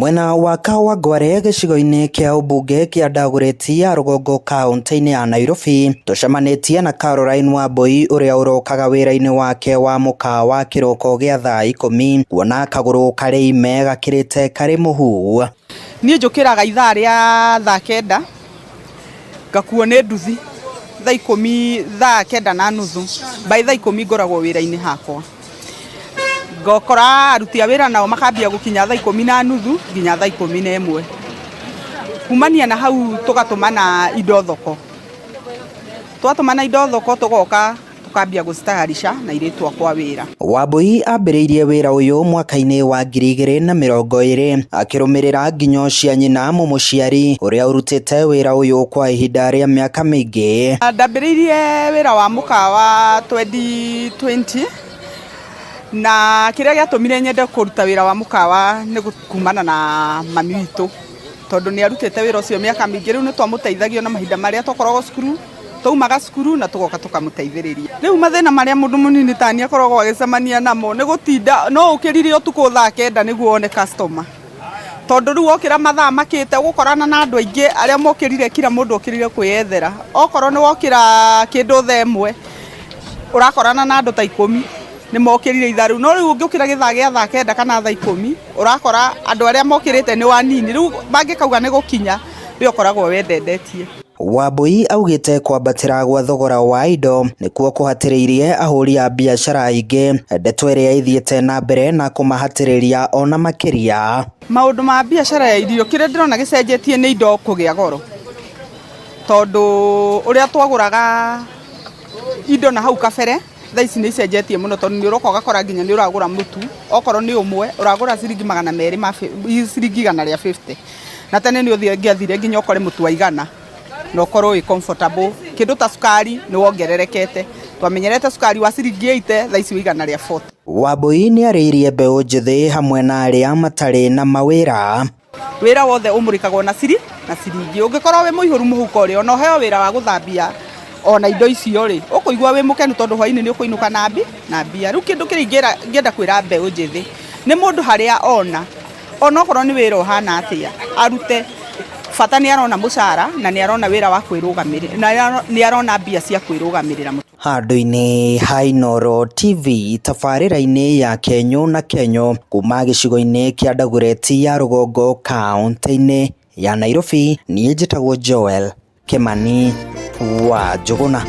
Mwena wa Kawangware gĩcigo-inĩ kĩa ũmbunge kĩa Dagoretti ya rũgongo kaũntĩ-inĩ ya Nairobi, tũcemanĩtie na Caroline Wambui ũrĩa ũrokaga wĩra-inĩ wake wa mũkawa kĩroko gĩa thaa 10 kuona kagũrũ karĩ ime gakĩrĩte karĩ mũhu. Niĩ njũkĩraga ithaa rĩa thaa 9, ngakuo nĩ nduthi thaa 10, thaa 9:30, by thaa 10 ngoragwo wĩra-inĩ hakwa. Ngokora aruti a wĩra nao makambia gũkinya thaa 10:30 nginya thaa 11. Kumania na hau tũgatũmana indo thoko. Twatũmana indo thoko tũgoka tũkambia gũcitayarisha na airĩtu akwa wĩra. Wambui ambĩrĩirie wĩra ũyũ mwaka-inĩ wa 2020 akĩrũmĩrĩra nginyo cia nyina mũmũciari ũrĩa ũrutĩte wĩra ũyũ kwa ihinda rĩa mĩaka mĩingĩ. Ndambĩrĩirie wĩra wa mũkawa 2020 na kĩrĩa gĩatũmire nyende kũruta wĩra wa mũkawa nĩ kumana na mami witũ, tondũ nĩ arutĩte wĩra ũcio mĩaka mĩingĩ. Rĩu nĩ twamũteithagio na mahinda marĩa twakoragwo cukuru, twaumaga cukuru na tũgoka tũkamũteithĩrĩria. Rĩu mathĩna marĩa mũndũ mũnini tani akoragwo agĩcemania namo nĩ gũtinda no ũkĩrire ũtukũ thaa 9 nĩguo wone customer, tondũ rĩu wokĩra mathaa makĩte ũgũkorana na andũ aingĩ arĩa mokĩrire, kila mũndũ okĩrire kwĩyethera. Okorwo nĩ wokĩra kĩndũ thaa 1 ũrakorana na andũ ta 10 nĩ mokĩrire ithaa rĩu, no rĩu ũngĩũkĩra gĩthaa gĩa thaa 9 kana thaa 10 ũrakora andũ arĩa mokĩrĩte nĩ wanini, rĩu mangĩkauga nĩ gũkinya rĩo ũkoragwo wendendetie. Wambui augĩte kwambatĩra gwa thogora wa indo nĩkuo kũhatĩrĩirie ahũri a biacara aingĩ, ndeto ĩrĩa ĩthiĩte na mbere na kũmahatĩrĩria ona makĩria. Maũndũ ma biacara ya irio kĩrĩa ndĩrona gĩcenjetie nĩ indo kũgĩa goro, tondũ ũrĩa twagũraga indo na hau kabere thaa ici nĩ icenjetie mũno, tondũ nĩ ũroka ũgakora nginya nĩ ũragũra mũtu okorwo nĩ ũmwe ũragũra ciringi magana merĩ ma ciringi igana rĩa 50, na tene nĩ ũngĩathire nginya ũkore mũtu wa 100 na ũkorwo wĩ comfortable. Kĩndũ ta cukari nĩ wongererekete, twamenyerete cukari wa ciringi 80, thaa ici wĩ igana rĩa 40. Wambui nĩ arĩirie mbeũ njĩthĩ hamwe na arĩa matarĩ na mawĩra. Wĩra wothe ũmũrĩkagwo na na ciringi. Ũngĩkorwo wĩ mũihũru mũhuko rĩ, ona ũheo wĩra wa gũthambia ona indo icio rĩ, ũkũigua wĩ mũkenu tondũ hwainĩ nĩ ũkũinũka na mbia. Rĩu kĩndũ kĩrĩa ingĩenda kwĩra mbeũ njĩthĩ nĩ mũndũ harĩa ona, onokorwo nĩ wĩra ũhana atĩa arute, bata nĩ arona mũcara na nĩ arona wĩra wa kwĩrũgamĩrĩra, na nĩ arona mbia cia kwĩrũgamĩrĩra. Handũ-inĩ ha Inooro TV tabarĩra-inĩ ya Kenyũ na Kenyũ kuma gĩcigo-inĩ kĩa Dagoretti ya rũgongo kaũntĩ-inĩ ya Nairobi, niĩ njĩtagwo Joel Kimani wa Njũgũna.